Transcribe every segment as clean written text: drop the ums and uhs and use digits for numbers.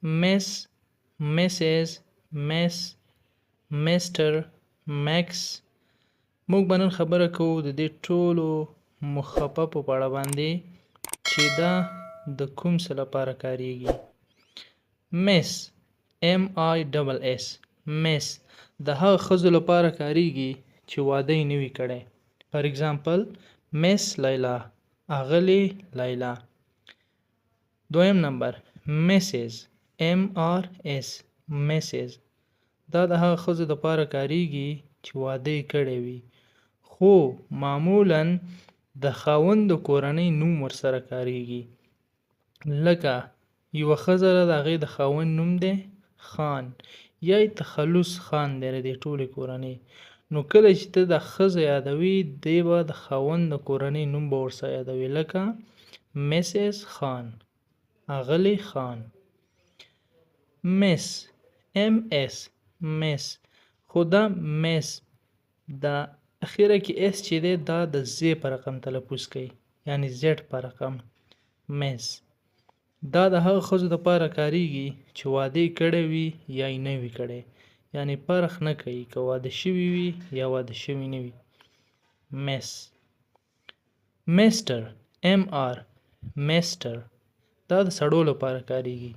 Miss، Mrs، Miss، Mister، Max. موږ به نن خبره کوو د دې ټولو مخففو په اړه باندې چې دا د کوم څه لپاره کاریږي. Miss، M I double S، Miss د هغه ښځو لپاره کاریږي چې واده یې نه وي کړی. For example، Miss لیلا، اغلې لیلا. دویم نمبر Mrs، M R S، Mrs دا د هغه ښځو لپاره کاریږي چې واده یې کړی وي، خو معمولا د خاوند د کورنۍ نوم ورسره کاریږي. لکه یوه ښځه ده، د هغې د خاوند نوم دی خان یا یې تخلص خان دی د دې ټولې کورنۍ، نو کله چې ته دا ښځه یادوي، دی به د خاوند د کورنۍ نوم به ورسره یادوي، لکه Mrs خان، اغلې خان. Miss، M S، Miss، خو دا Miss دا اخیره کې S چې دی، دا د زی په رقم تلفظ کوي، یعنی Z په رقم. Miss دا د هغه ښځو لپاره کاریږي چې واده یې کړی وي یا یې نه وي کړی، یعنی فرق نه کوي که واده شوي وي یا واده شوي نه وي. Miss. Mister، M R، Mister دا د سړو لپاره کاریږي،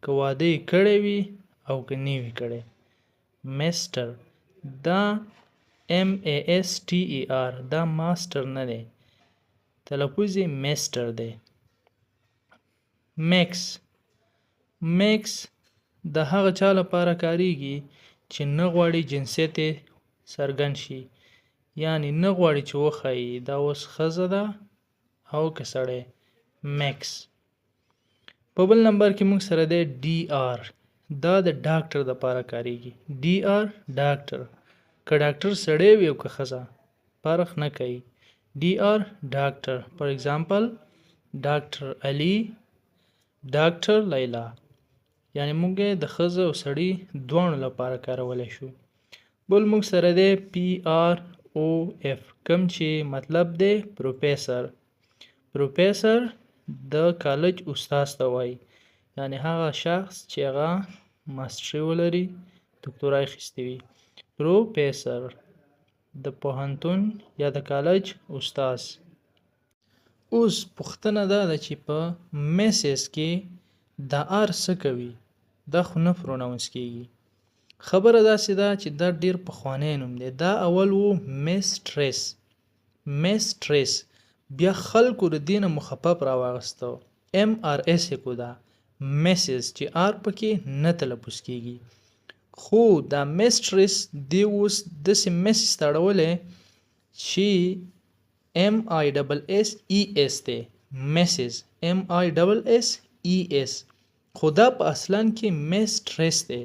که واده یې کړی وي او که نه وي کړی. Mister دا M A S T E R، دا master نه دی، تلفظ یې Mister دی. Max، Max د هغه چا لپاره کاریږي چې نه غواړي جنسیت یې څرګند شي، یعنی نه غواړي چې وښایي دا اوس ښځه ده او که سړی. Max. په بل نمبر کې موږ سره دی D R، دا د ډاکټر لپاره کاریږي. D R، doctor، که ډاکټر سړی وي او که ښځه، فرق نه کوي. D R، doctor، for example Doctor علي، ډاکټر لیلا، یعنی موږ د ښځه او سړي دواړو لپاره کارولی شو. بل موږ سره دی P R O F، کوم چې مطلب دی پروفیسر. پروفیسر د کالج استاد ته وایي، یعنی هغه شخص چې هغه ماسټري ولري، دکتورا اخیستې وي. پروفیسر د پوهنتون یا د کالج استاد. اوس پوښتنه دا ده چې په Mrs کې دا R څه کوي؟ دا خو نه pronounce کیږي. خبره داسې ده چې دا ډیر پخوانی نوم دی. دا اول و mistress، mistress، بیا خلکو د دې نه مخفف راواغسته، M R S یې کو، دا Mrs چې R پکې نه تلفظ کیږي. خو دا mistress دی اوس داسې Mrs ته اړولی چې M I double S E S دی، Mrs، M I double S E S، خو دا په اصلا کې mistress دی،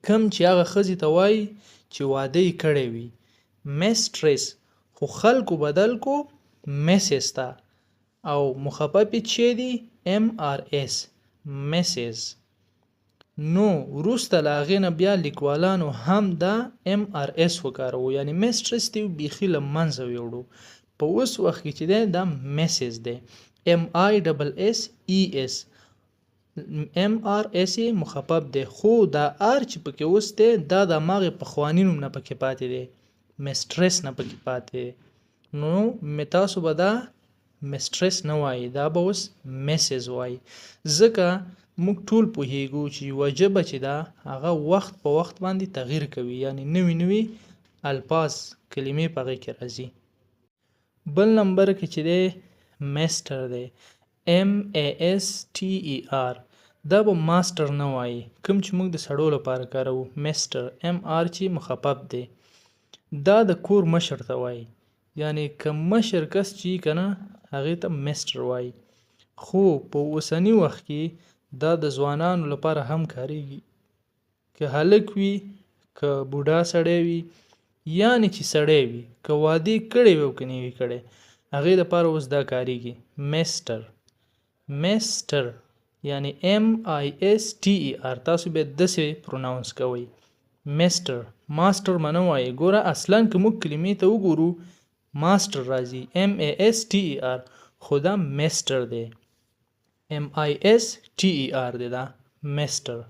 کوم چې هغه ښځې ته وایي چې واده یې کړی وي، mistress. خو خلکو بدل کو Mrs ته او مخفف یې چې دی M R S، Mrs. نو وروسته له هغې نه بیا لیکوالانو هم دا M R S وکاروو، یعنی mistress دی بیخي له منځه ویوړو. په اوس وخت کې چې دی دا Mrs دی، M I double S E S، M R S یې مخفف دی. خو دا R چې پکې اوس دی، دا د هماغې پخواني نوم نه پکې پاتې دی، mistress نه پکې پاتې دی. نو تاسو به دا mistress نه وایي، دا به اوس Mrs وایي، ځکه موږ ټول پوهیږو چې یوه ژبه چې ده هغه وخت په وخت باندې تغییر کوي، یعنی نوي نوي الفاظ، کلمې په هغې کې راځي. بل نمبر کې چې دی Master دی، M A S T E R. دا به ماستر نه وایي، کوم چې موږ د سړو لپاره کاروو Mister، M R چې مخفف دی. دا د کور مشر ته وایي، یعنی که مشر کس چې که نه، هغې ته Mister وایي. خو په اوسني وخت کې دا د ځوانانو لپاره هم کاریږي، که هلک وي که بوډا سړی وي، یعنی چې سړی وي، که واده یې کړی وي او که نه وي کړی، هغې دپاره اوس دا کاریږي، Mister. Mister یعنی M I S T E R، تاسو بیا داسې pronounce کوئ، Mister. Master به نه وایي. ګوره، اصلا که موږ کلمې ته وګورو، ماستر راځي، M A S T E R، خو دا Mister دی، M I S T E R دی دا. Mister.